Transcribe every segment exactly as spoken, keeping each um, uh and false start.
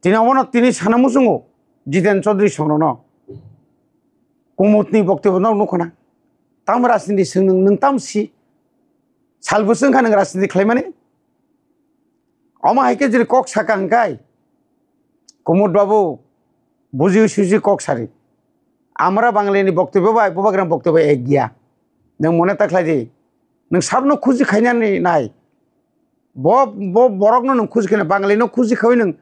Tini omono tini sana muchungo Jiten Chaudhary songrono kumutni boktobyo no nukho na. Tam rajniti swng nwng, nwng tam si? Sal bwswk wngkha nwng rajniti khlaimani? Omo hai khe jini kok saka hwnkhe, Kumut babu, buji suji kok sari. Amra Banglini boktobyo bai Bubagrani boktobyo ek giya. Nwng mone ta khlai di. Nwng sabno khuji khainani nai. Bo, bo borokno nwng khuji khaina, Banglino khuji khawi nwng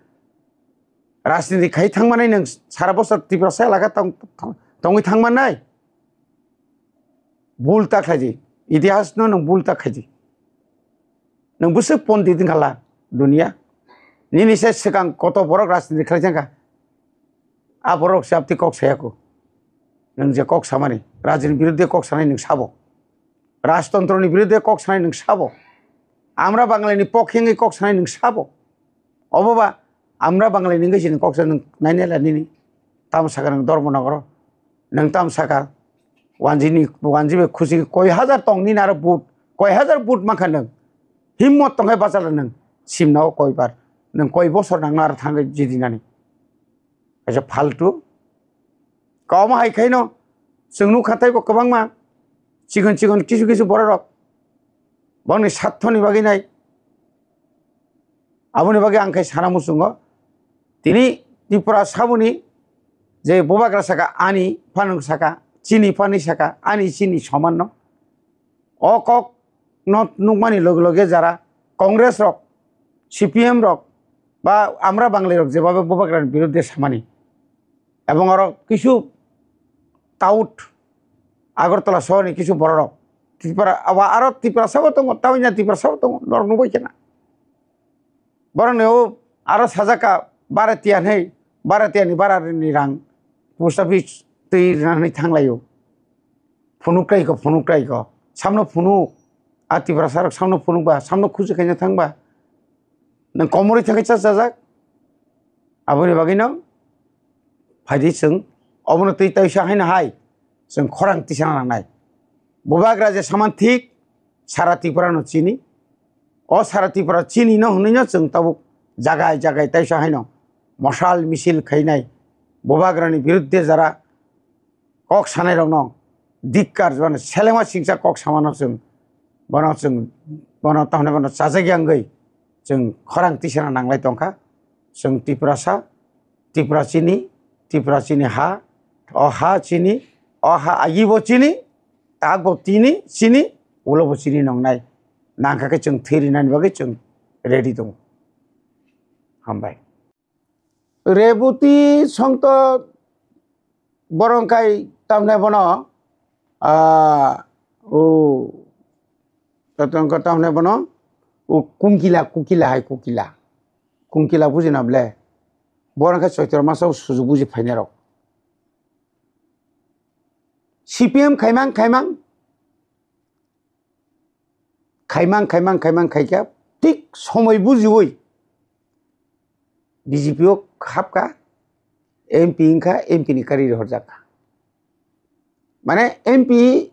rajniti khai thangmani nwng sara bosor Tiprasa elaka tong-, tong-, tongwi thangmannai. Bul ta khlai di. Itihasno nwng bul ta khlai di. Nwng bwswk pondit wngkha la duniya. Nini se swkang koto borok rajniti khlai thangkha. A borok se apti kok saya kho. Nwng je kok samani, rajini biruddhe kok sanai nwng sabo. Rajtontroni biruddhe kok sanai nwng sabo. Amra Banglini pokhe wngwi kok sanai nwng sabo. Obo ba Amra Banglini wngwi se nwng kok sa nwng nainai la nini. Tamo saka nwng Dharmanagaro. Nwng tamo saka wanjini, wanji bai khusi koi hajar tong nini aro vote. Koi hajar vote mankha nwng. Himmot tongkhe bachalo nwng. Simna o koi bar. Nwng koi bosor nangna aro thangwi jidinani. Kaisa faltu. Koma hai khaino chwng nukha teibo kwbangma chikon chikon kisu kisu bororok bongni sathoni bagwi nai. Aboni bagwi ang khai sana muchungo. Tini Tripura saboni je Bubagra saka ani phano saka, chini phani saka, ani chini somanno. O kok no nukmani loge loge jara Congress rok, C P M rok ba Amra Banglai rok jebabe Bubagrani biruddhe samani. Ebong aro kisu tout Agartala sohorni kisu bororok. Tripura, abo aro Tiprasa bo tongo, Tawina Tiprasa bo tongo, norok nugwi khena. Borokni o aro sajak kha bara tiya hinwi, bara tiyani bara ni rang post office twi rina hinwi thanglaio. Phunuk tei kho, phunuk tei kho. Samno phunuk, a Tiprasa rok samno phunuk ba, samno khusi khaina thang ba. Nwng komorwi thangwi cha chajak. Aboni bagwi no phaidi chwng obono twi taisa haino hai chwng khorang tisana nangnai. Bubagra je saman thik sara Tripura no chini. O sara Tripura chini no hwnwi no chwng tabuk jagai jagai taisa haino mosal misil khainai. Bubagrani biruddhe jara kok sanai rokno dikkar, bono selengma singcha kok samano chwng, bono chwng, bono tamni bono chajak yangwi chwng khorang tisana nanglai tongkha. Chwng Tiprasa, Tipra chini, Tipra chini ha, o ha chini, o ha agibo chini, takbo tini chini, ulobo chini nongnai. Nangkha khe chwng thwi rinani bagwi chwng ready tongo. Hambai. Reboti songto borong kai tamne bono, ah, o, tatong ka tamne bono, o, kungkila, kukila hai kukila. Kungkila buji na ble. Borong kai Choitro masa o suju buji phaina rok. C P M khaimang, khaimang. Khaimang, khaimang, khaimang khaikha, thik somoi bujiwi B J P o hapkha, M P wngkha, M P ni kari rihorjakha. Mane M P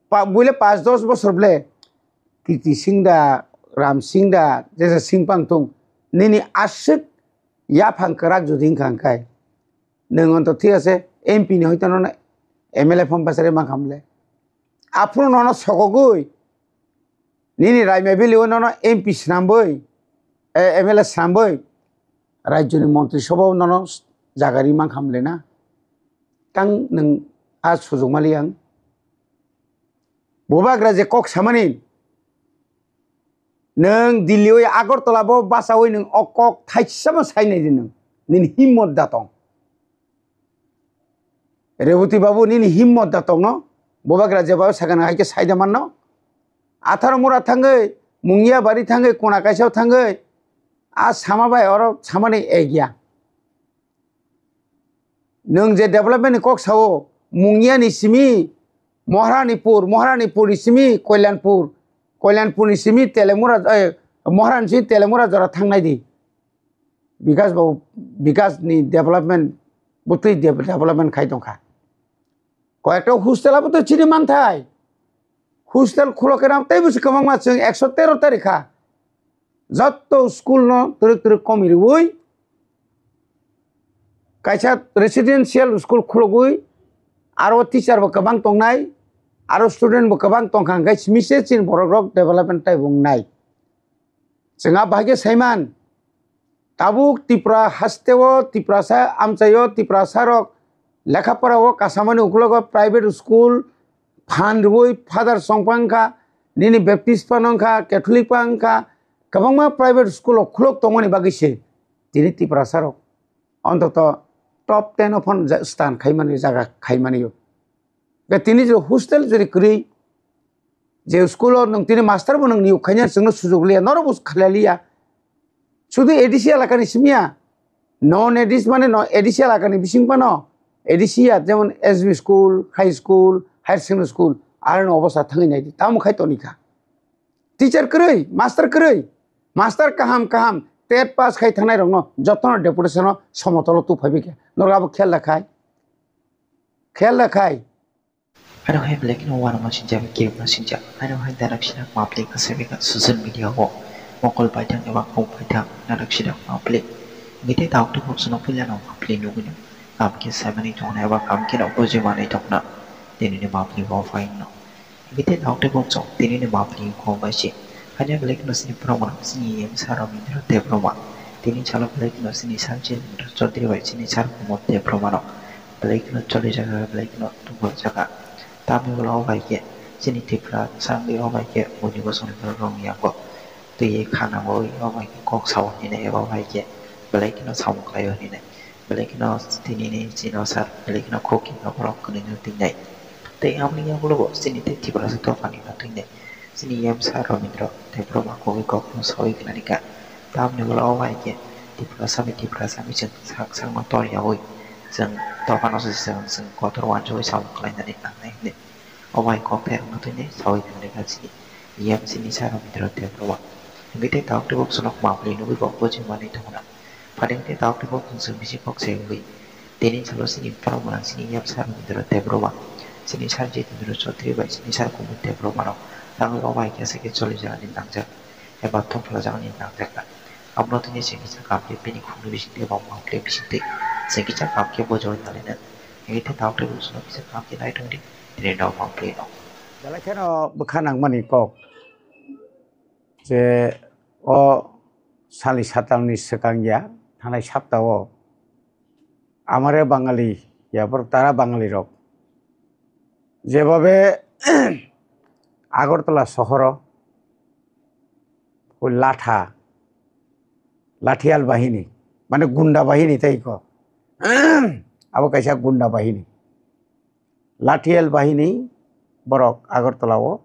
pa-, buile panch dos bosor ble Kirti Singh da, Ram Singh da, jesa Singh pang thung, nini aswk yaphang kwrak jodi wngkha hwnkhai, nwng onto thik ase M P ni hoito nono M L A form bachari mankha mle. Aphuru nono sokogwi, nini Raima Valley o nono M P swnambwi, eh, M L A swnambwi, rajyoni montri sobha o nono jaga ri mankha mle na. Tang nwng a sujok mali ang. Bubagra je kok samani, nwng Delhi oi Agartala bo bachawi nwng o kok thaisamo sai nai di nwng. Nini himmot da tong. Reboti babu, nini himmot da tongno. Bubagra jeba sakha nang hai khe saida manno. Atharo mura thangwi, Mungia bari thangwi, kona kaisa thangwi. A sama bai oro samani egya. Nwng je development ni kok sao, Mungia ni simi Moharanipur, Moharanipur ni simi Koilanpur, Koilanpur ni simi Telemura, eh, Moharan simi Telemura jora thangnai di. Bikas bo, Bikas ni development, butwi de-, development khai tongkha. Koyekta hostel abo to chini manthai. Hostel khulo khe ram tei busi kwbangma chwng ekso tero tari kha. Jotto school no twrwk twrwk komi rwui, Kaisa residential school khulugwi aro teacher bo kwbang tongnai, aro student bo kwbang tongkha, hwnkhe simi se chini borok rok development taibo wngnai. Chwng a bahai khe saiman, tabuk Tripura hasteo, Tiprasa amchaio, Tiprasa rok lekha pora o kasamani uklogo private school phan rwui father songpa wngkha, nini Baptist phano wngkha, Catholic pa wngkha, kwbangma private school o khulok tongmani bagwi se tini Tiprasa rok ontoto top ten o phano ja-, stan khaimani, jaga khaimani o. Tini je hostel jodi kwrwi, je school o nwng tini master bo nwng niyok khaina chwngno sujuk liya, norok bo khlai liya. Sudu A D C elakani simiya, non A D C mane no A D C elakani bising phano A D C ya, jemon S B school, high school, higher secondary school, aroni obostha thangwi naidi, tamo khai tonikha. Teacher kwrwi, master kwrwi, master kaham kaham, tet pass khai thangnai rokno jotono deputation o somotolo tuphai bikha. Norok abo khel da khai, khel da khai. Ano hai belai kheno uanama sinjak, kebma sinjak. Ano hai darak sinak mapli kasabika social media o mokol paithak eba khum paithak darak sinak mapli. Gete tauk tubuk sono puila no mapli nugino. Kam khe saimani tongna eba kam khe no bujimani tongna. Tini ni mapli bo faino. Gete tauk tubuk chong tini ni mapli khum bai si. Hanya belai kheno sini program sini M Sir Ramendra Debbarma. Tini chalo belai kheno sini Sanchil Chaudhary bai sini Sir Kumar Debbarma no. Belai kheno choli jaga, belai kheno tubur jaga. Tamni ulo o bai khe chini Tripura sangwi o bai khe buini bosongni borok rokni yango twiwi kha nangwi o bai khe kok sao hinwi eba bai khe belai kheno samung khlaio hinwi belai kheno tinini chini sir belai kheno khokima borok kwnwi no tingnai. Tei amoni yagulo bo chini tei Tiprasa dophani no tingnai. Chini M Sir Ramendra Debbarma kogwi kokno sawi khnani kha. Tamni ulo o hai khe Tiprasa bai Tiprasa bai chwng sak sakno tor yaui chwng dophano se chwng, chwng kotor uansugui samung khlainani nangnai hwnwi o bai kok therwngno twi sawi khnani kha chini M C ni Sir Ramendra Debbarma. Hwnkhe tei tauk tubuk sono mapli nugui bo bujimani tongna. Phaning tei tauk tei bo khungsa bisi kok se wngwi. Tini salo sini borok gwnang sini yap sar Ramendra Debbarma, sini sar Jitendra Chaudhary bai sini sar Kumud Debbarma rok tangwi o bai khe se khe choli jagani nangjak eba thum phala jagani nangjak kha. Abono tini se kisa kam khe bini khungni bisingtwi eba mapli bisingtwi se kisa kam khe bojoi nalina. Hingke tei tauk tei bo sono kisa kam khe nai tongdi tini no mapli no. Belai kheno bwkha nangmani kok. Je o sali satalni swkang ya, thanai saptao amare Bangali ya, borok tara Bangali rok jebabe Agartala sohoro latha, lathiyal bahini, mane gunda bahini tei ko, abo kaisa gunda bahini. Lathiyal bahini borok Agartala o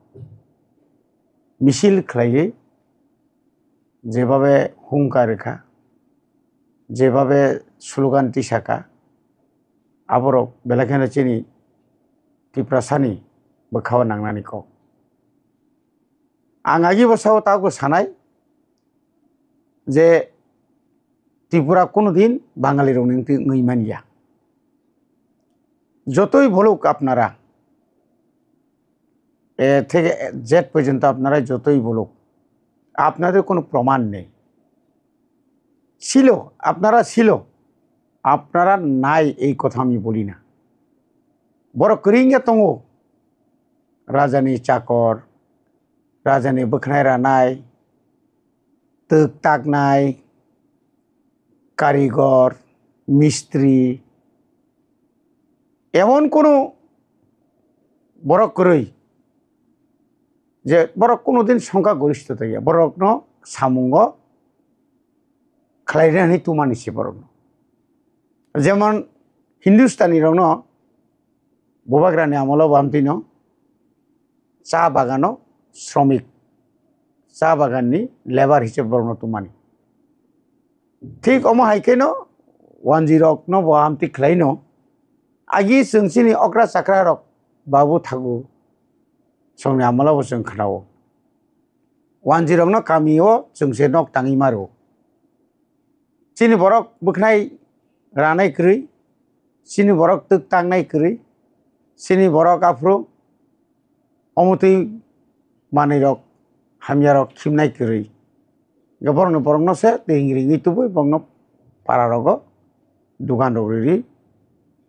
misil khlaiwi jebabe hungka rwkha, jebabe slogan tisaka, aborok belai kheno chini Tiprasani bwkhao nangnani kok. Ang agi bwsao tabukbo sanai je Tripura kunu din Bangali rokni wngtwi wngwi manya. যতই বলুক আপনারা, এ থেকে জেড পর্যন্ত আপনারা যতই বলুক, আপনাদের কোনো প্রমাণ নেই। ছিল, আপনারা ছিল, আপনারা নাই, এই কথা আমি বলি না। বড় করিঙ্গা তঙ্গ, রাজানি চাকর, রাজানি বখনায় রানায়, twk taknai, karigor, mistri, emon kono borok kwrwi je borok kono din songkha goristho tongya, borokno samungo khlainani tumani se borokno. Jemon Hindustani rokno Bubagrani amolo bo amtwino cha bagano sromik, cha baganni lebar hisabe borokno tumani. Thik omo hai kheno wanjwi rokno bo amtwi khlaino. Agi chwng chini okra chakra rok babu thagu songni amolo bo chwng khnao. Wanjwi rokno kamio chwng se nok tangwi maro. Chini borok bwkhnai ranai kwrwi, chini borok twk tangnai kwrwi, chini borok aphuru omotwi manwirok hamyarok khimnai kwrwi. Hwnkhe borokni borokno se twi hingri hingri tubui borokno para rogo dugan rok riri,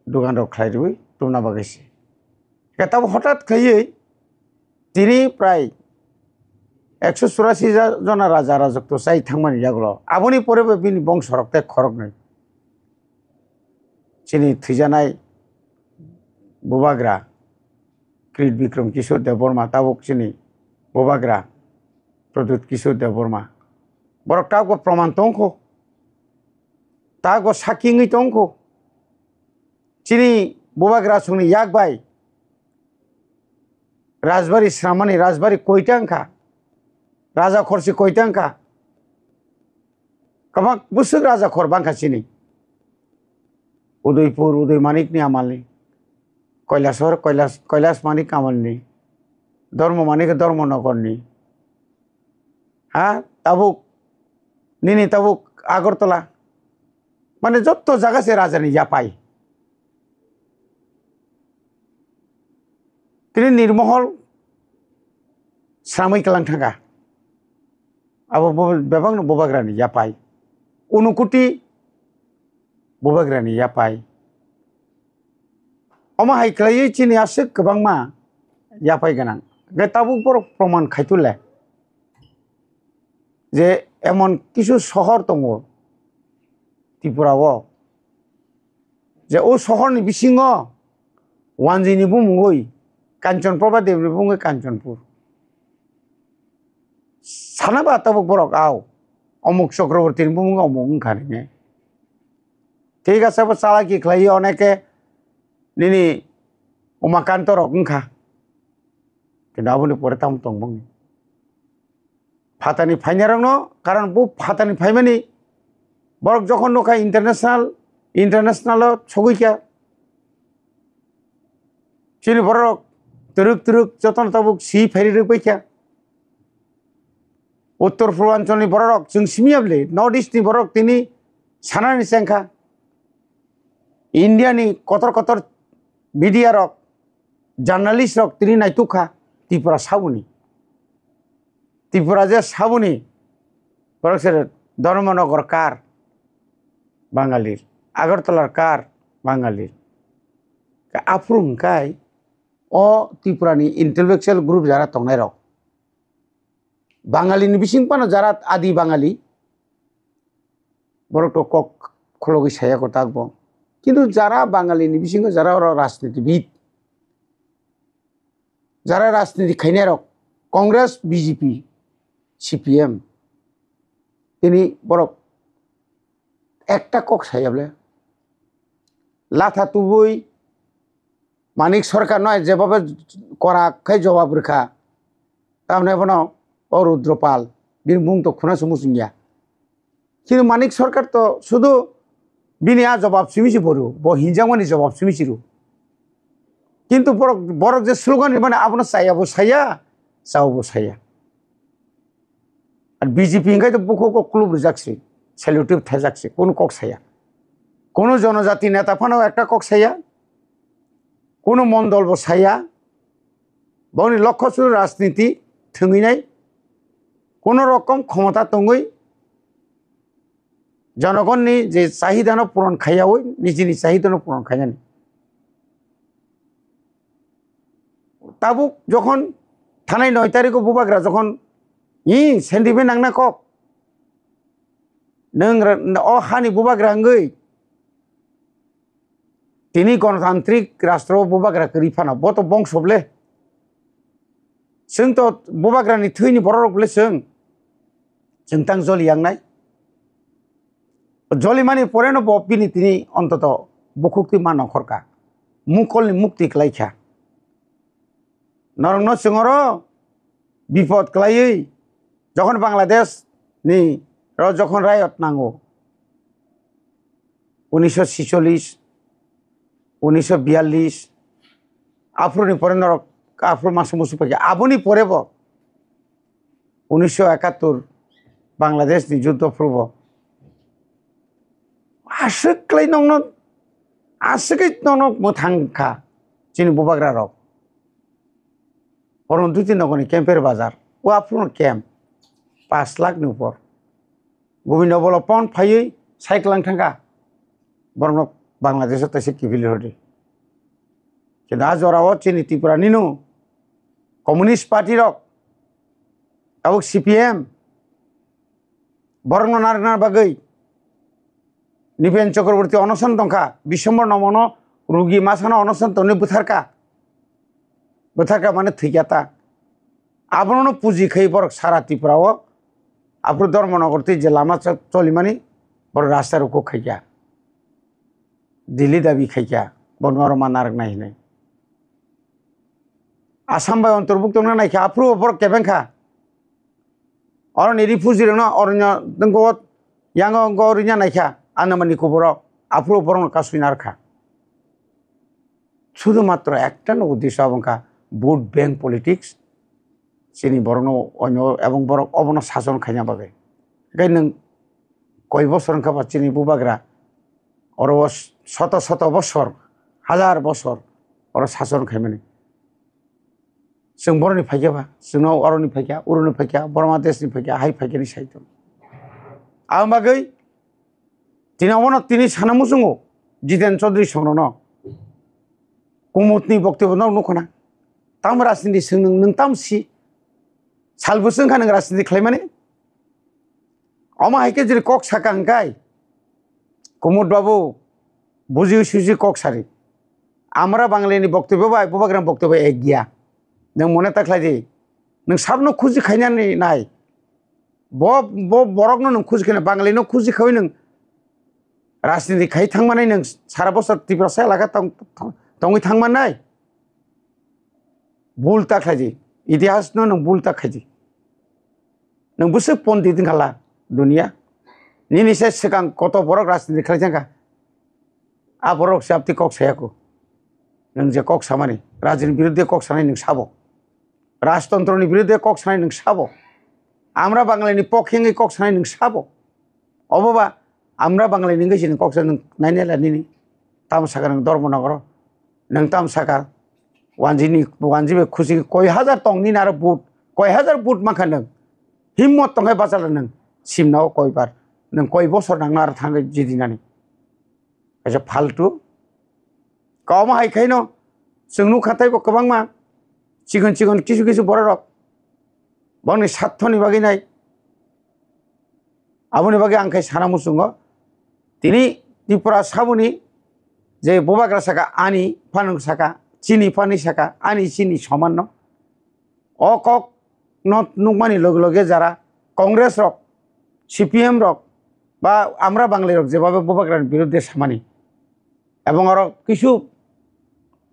dugan rok khlai riwi tongna bagwi se. Khe tabuk hothat khaiwi tini prai ekso churasi ja-, jona raja rajotw chai thangmani yagulo. Aboni pore bo bini bongso rok tei khoroknwi. Chini thwijanai bubagra Kirit Bikram Kishore Debbarma, tabuk chini bubagra Pradyut Kishore Debbarma. Borok tabukbo proman tongkho, tabukbo sakhi wngwi tongkho. Chini bubagra songni yak bai Rajbari sramani, Rajbari koita wngkha, Raja Khorsi koita wngkha. Kwbang bwswk Raja Khor bangkha chini. Udaipur, Udai Manikni amalni, Kailasor, Kailas, Kailas Manik amalni, Dharma Manik, Dharma Nagarni. Ha, tabuk, nini tabuk Agartala. Mane jotto jaga se rajani yapai. Tini Nirmohol sramwi kwlang thangkha. Abo bo-, bebakno bubagrani yapai. Unukuti bubagrani yapai. Omo hai khlaiwi chini aswk kwbangma yapai gwnang. Hwnkhe tabuk borok proman khaitule je emon kisu sohor tongo Tripura o, je o sohorni bisingo wanjwini bumungwi Kanchan Prabha Debni bumungwi Kanchanpur. Sana ba tabuk borok au, omuk Chakrabortini bumung omuk wngkha nini. Thik ase, bo chalaki khlaiwi oneke nini Umakanto rok wngkha. Kintu aboni pore tamo tong bongni. Phatani phainai rokno, karon bo phatani phaimani borok jokhon nukha international, international o sogwi kha. Chini borok twrwk twrwk jotono tabuk si phairi rwk bai kha. Uttor purbancholni bororok chwng simi ya bwle, North East ni borok tini sanani chengkha. India ni kotor kotor media rok, journalist rok tini naituk kha Tripura saboni. Tripura je saboni, borok se Dharmanagar kar Bangalir, Agartala kar Bangalir. Aphuru hwnkhe o Tripura ni intellectual group jara tongnai rok, Bangali ni bising phano jara adi Bangali, borok to kok khologwi saya kwtak bo. Kintu jara Bangali ni bisingo jara oro rajnitibid, jara rajniti khainai rok, Congress, B J P, C P M, tini borok ekta kok saya bwle. Latha tubui Manik Sarkar no jebabe kora khai jawab rwkha. Tamni bono o Rudropal, bini mung to khuna se muchung ya. Kintu Manik Sarkar to sudu bini a jawab simi se boru, bo hinjakmani jawab simi se ru. Kintu borok, borok je slogan rimani abono chaya bo saya, chao bo saya. Ar B J P hwnkhe to bukhuk o klub rijak se, salute thajak se, kunu kok saya. Kunu jonojati neta phano ekta kok saya, kunu mondol bo saya, boni lokho suru rajniti thwngwi nai, kunu rokom khomota tongwi jonogonni je chahida no puron khaiyaui nijini chahida no puron khainani. Tabuk jokhon thanai noi tarikh o bubagra jokhon, i sentiment nangna kok, nwng ra-, o hani bubagra wngwi tini gonotantrik rastro bubagra kwrwi phano, bo to bongso ble. Chwng to bubagrani thwini bororok ble chwng, chwng tang joli yangnai. Jolimani poreno bo bini tini ontoto bukhuk twi ma nongkhorkha, mukolni mukti klaikha. Norokno chwng oro bipod klaiwi, jokhon Bangladesh ni ro jokhon riot nango, unisho sicholish, unisho biyallish, aphuruni pore norok aphuru masa musu paikha. Aboni pore bo unisho ekattur Bangladesh ni juddo phuru bo aswk klai nokno, aswk khe nokno mwthang kha chini bubagra rok. Oro Dutinagarni Kemper Bazar, o aphuru camp, pash lakh ni upor. Gobindo Bolo pon phaiwi sai kwlang thangkha. Borokno Bangladesh o taisa kiphil rwdi. Kintu a jora o chini Tripura nino Communist Party rok, tabuk C P M, borokno narwkna bagwi Nipen Chakraborty onoson tongkha, Biswambor Nomono rugi masano onoson tongwi bwtharkha, bwtharkha mane thwikha ta. Abono puji khai borok sara Tripura o, aphuru Dharmanagar twi je lama cho-, cholimani borok rasta ruku khaikha, Delhi dabi khaikha, bono oro ma narwknai hinwi. Assam bai ontorbukto wngna naikha, aphuru borok kebengkha. Oroni refugee rokno oroni tengko yango wngko rwna naikha, Andaman Nicobar o, aphuru borokno kasui narwkha. Sudhumatro ekta no uddesho abo wngkha vote bank politics. Chini borokno onyo ebong borok obono sason khaina bagwi. Haikhe nwng koi bosor wngkha ba chini bubagra oro o soto soto bosor, hazar bosor oro sason khaimani. Chwng boroni phaikha ba, chwngno oroni phaikha, uroni phaikha, Borma deshni phaikha, hai phaikha ni sai tongo. Aboni bagwi tini obono tini sana muchungo Jiten Chaudhary songno no kumutni boktobyo no nukhana. Tam rajniti chwng nwng, nwng tam si? Sal bwswk wngkha nwng rajniti khlaimani? Omo hai khe jini kok saka hwnkhe, Kumut babu, buji suji kok sari. Amra Banglini boktobyo bai Bubagrani boktobyo ek giya. Nwng mone ta khlai di. Nwng sabno khuji khainani nai. Bo, bo borokno nwng khuji khaina, Banglino khuji khawi nwng rajniti khai thangmani nwng sara bosor Tiprasa elaka tong-, tong-, tongwi thangmannai. Bul ta khlai di. Itihasno nwng bul ta khlai di. Nwng bwswk pondit wngkha la duniya? Nini se swkang koto borok rajniti khlai thangkha. A borok se apti kok saya kho. Nwng je kok samani, rajini biruddhe kok sanai nwng sabo. Rajtantroni biruddhe kok sanai nwng sabo. Amra Banglini pokhe wngwi kok sanai nwng sabo. Obo ba Amra Banglini wngwi se nwng kok sa nwng nainai la nini. Tamo saka nwng Dharmanagar o. Nwng tamo saka wanjini, wanji bai khusi koi hajar tong nini aro vote, koi hajar vote mankha nwng. Himmot tongkhe bachalo nwng simna o koi bar. Nwng koi bosor nangna aro thangwi jidinani. Kaisa phaltu. Kok omo hai khaino chwng nukha teibo kwbangma chikon chikon kisu kisu bororok bongni sathoni bagwi nai. Aboni bagwi ang khai sana muchungo. Tini Tripura saboni je bubagra saka ani phano saka, chini phani saka, ani chini somanno. O kok no nukmani loge loge jara Congress rok, C P M rok ba Amra Banglai rok jebabe bubagrani biruddhe samani. Ebong oro kisu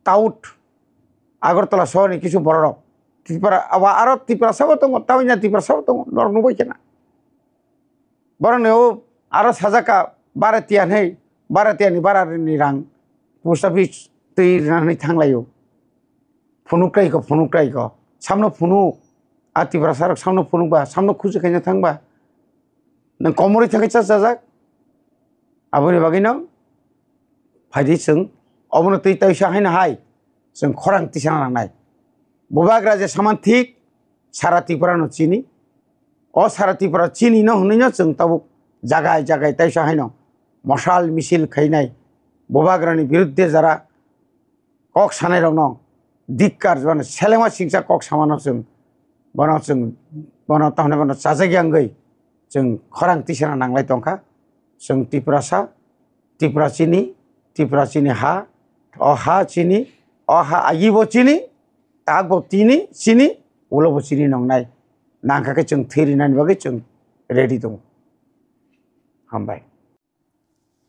tout Agartala sohorni kisu bororok Tripura, abo aro Tiprasa bo tongo, Tawina Tiprasa bo tongo, norok nugwi khena. Borokni o aro sajak kha Bharatiya hinwi, Bharatiya ni Bharatiya ni rang post office twi rwnani thanglaio. Phunuk tei kho, phunuk tei kho. Samno phunuk, a Tiprasa rok samno phunuk ba, samno khusi khaina thang ba. Nwng komorwi thangwi cha chajak. Aboni bagwi no phaidi chwng obono twi taisa haino hai chwng khorang tisana nangnai. Bubagra je saman thik sara Tripura no chini. O sara Tripura chini no hwnwi no chwng tabuk jagai jagai taisa haino mosal misil khainai bubagrani biruddhe jara kok sanai rokno dikkar, bono selengma singsa kok samano chwng, bono chwng, bono tamni bono chajak yangwi chwng khorang tisana nanglai tongkha. Chwng Tiprasa, Tripura chini, Tripura chini ha, o ha chini, o ha agibo chini, takbo tini chini, ulobo chini nongnai. Nangkha khe chwng thwi rinani bagwi chwng ready tongo. Hambai.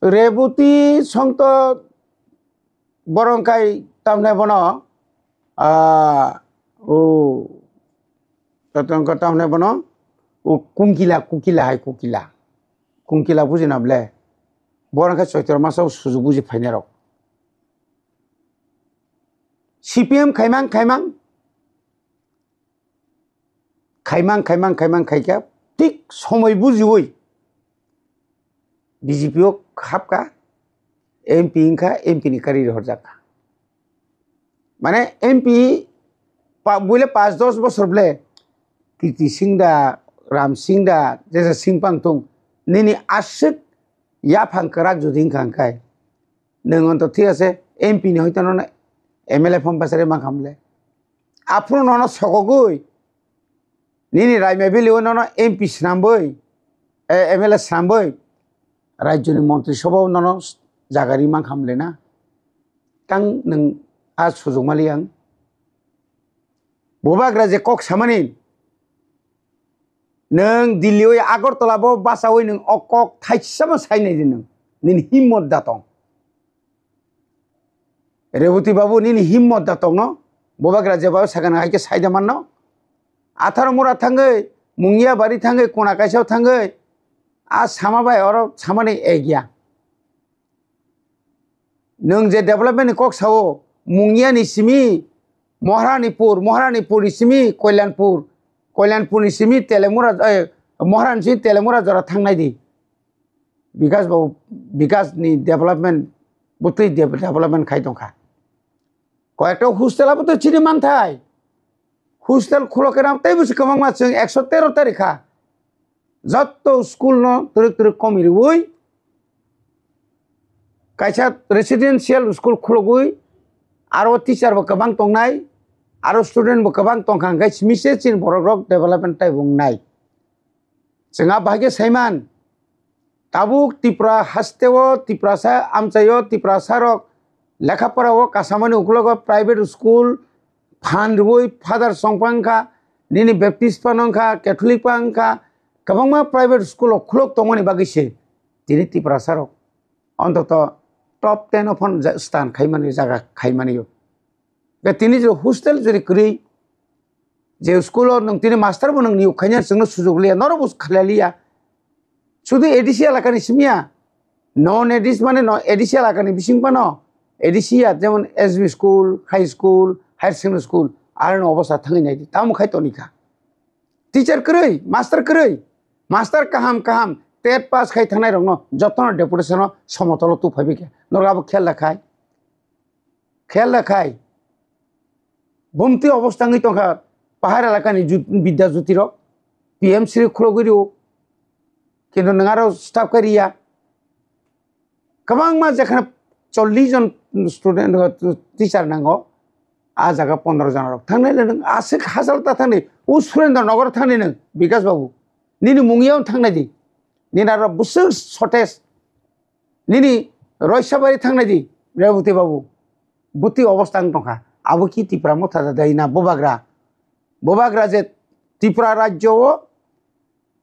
Reboti songto borong kai tamne bono, ah, o, totong ko tamne bono, o kungkila, kukila hai kukila. Kungkila buji na ble. Borong kai choitro masa o suju buji phaina rok. C P M khaimang, khaimang. Khaimang, khaimang, khaimang khaikha, thik somoi bujiwi B J P o hapkha, M P wngkha, M P ni kari rohorjakha. Mane M P pa-, buile panch dos bosor ble Kirti Singh da, Ram Singh da, jesa Singh pang thung, nini aswk yaphang kwrak jodi wngkha hwnkhe, Nwng onto thik ase, M P ni hoito nono M L A form bachari mankha mole. Aphuru nono sokogwi, nini Raima Valley o nono M P swnamwi, eh, M L A swnamwi, rajyoni montri sabha o nono jaga ri mankha mole na. Tang nwng a sujok mali ang. Bubagra je kok samani, nwng Delhi oi Agartala bo bachawi nwng o kok thaisama sai nai di nwng. Nini himmot da tong. Reboti babu, nini himmot da tong no. Bubagra je babu sakha nang hai khe sai da man no. Atharo mura thangwi, Mungia bari thangwi, kona kaisa thangwi, a sama bai oro samani egya. Nwng je development ni kok sao, Mungia ni simi Maharanipur, Maharanipur ni simi Kalyanpur, Kalyanpur ni simi Telemura, eh, Maharani simi Telemura jora thangnai di. Bikas bo, Bikas ni development, butwi de-, development khai tongkha. Koyekta hostel abo to chini manthai. Hostel khulok khe ram tei busi kwbangma chwng ekso tero tarikha. Jotto school no twrwk twrwk komi rwui, kaisa residential school khulogwi, aro teacher bo kwbang tongnai, aro student bo kwbang tongkha, hwnkhe simi se chini borok rok development taibo wngnai. Chwng a bahai khe saiman, tabuk Tripura haste o, Tiprasa amchai o, Tiprasa rok lekha pora o kasamani ukulogo private school phan rwui father songpa wngkha, nini Baptist phano wngkha, Catholic pha wngkha, kwbangma private school o khulok tongmani bagwi se tini Tiprasa rok ontoto top ten o phano ja-, stan khaimani, jaga khaimani o. Ga tini je hostel jori kwrwi, je school o nwng tini master bo nwng niyok khaina chwngno sujuk liya, norok bo khlai liya. Sudu A D C elakani simiya, non A D C mane no A D C elakani bising phano A D C ya, jemon S B school, high school, higher secondary school, aroni obostha thangwi naidi, tamo khai tonikha. Teacher kwrwi, master kwrwi, master kaham kaham, tet pass khai thangnai rokno jotono deputation o somotolo tu phaibai khe. Norok abo khel da khai. Khel da khai. Bumtwi obostha wngwi tongkha pahar elakani ju-, Bidya Jyoti rok, P M Shri khulogwi rwo. Kintu nwng aro staff khe riya. Kwbangma jekhane chollish jon student, teacher nango, a jaga pondro jon rok thangnai le nwng aswk hachal ta thangdi, o Surendra Nagar thangdi nwng, Bikash Babu, nini mung yaun thangnai di, nini aro bwswk shortage, nini Roisabari thangnai di, Reboti Babu, bwtwi obostha wng tongkha, abo ki Tipra Motha da dai na Bubagra, Bubagra je Tripura rajyo o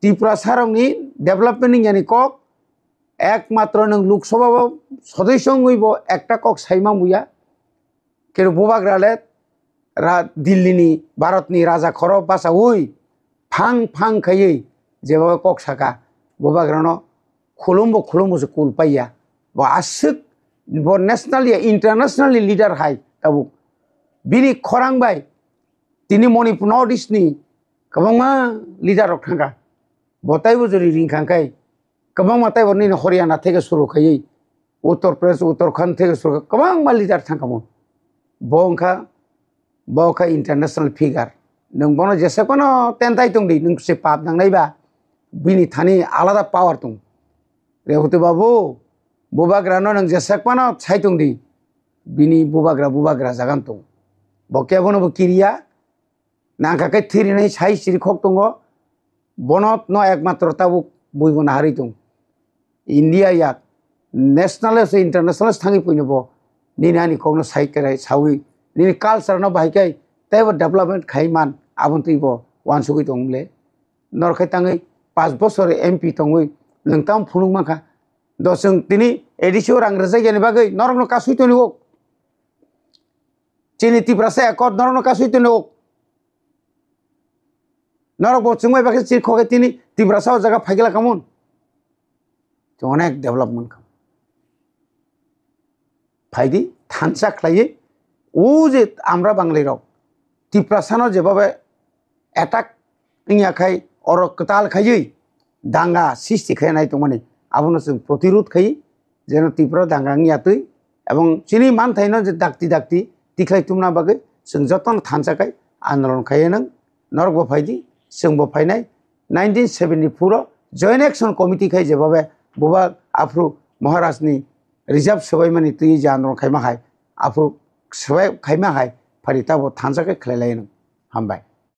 Tiprasa rokni development wng yani kok, ekmatro nwng Lok Sabha o sodosyo wngwi bo ekta kok sai ma muya. Khe Bubagra le ra-, Delhi ni Bharat ni raja khoro bachaui phang phang khaiwi jeba kok saka, Bubagra no khulum bo khulum bo se kul paiya. Bo aswk bo national ya international leader hai tabuk. Bini khorang bai tini Manipur North East ni kwbangma leader rok thangkha. Bo taibo jori ringkha khe kwbangma taibo nini Haryana theke suru khaiwi, Uttar Pradesh, Uttarakhand theke suru kwbangma leader thangkha mo. Bo wngkha, bo wngkha international figure. Nwng bono jesa kono tentai tongdi, nwng se pap nangnai ba, bini thani alada power tong. Reboti Babu, Bubagra no nwng jesa kono sai tongdi, bini Bubagra, Bubagra jagan tong. Bo kebono bo kiriya, nangkha khe thirinai sai siri khok tongo, bono no ekmatro tabuk buibo naharwi tong. India ya national se international se thangwi puino bo nini ani kokno sai kerai sawi nini culture no bahai kai teibo development khai man aboni twi bo wansugwi tong le. Nor khai tangwi panch bosor M P tongwi nwng tamo phunuk mankha. Do chwng tini A D C o rang rwjak yani bagwi norokno kasui toni ok. Chini Tiprasa accord norokno kasui toni ok. Norok bo chwngbai bakhe chini khokhe tini Tiprasa o jaga phaikhe la kamun. Onek development kha. Phaidi thansa khlaiwi o je amra banglai rok Tiprasa no jeba bai attack wngya khai oro kwtal khaiwi danga sisti khai nai tongmani abono chwng protirod khai jeno Tripura danga wngya twi ebong chini manthaino je dakti dakti tikhlai tumna bagwi chwng jotono thansa khai andolon khai nang norok bo phaidi chwng bo phainai nineteen seventy-four o Joint Action Committee khai jeba bai Buba Aphru Maharaj ni reserve swbaimani twi je andolon khaima hai, aphuru swbai khaima hai, phari tabo thansa khe khlai lai nw. Hambai.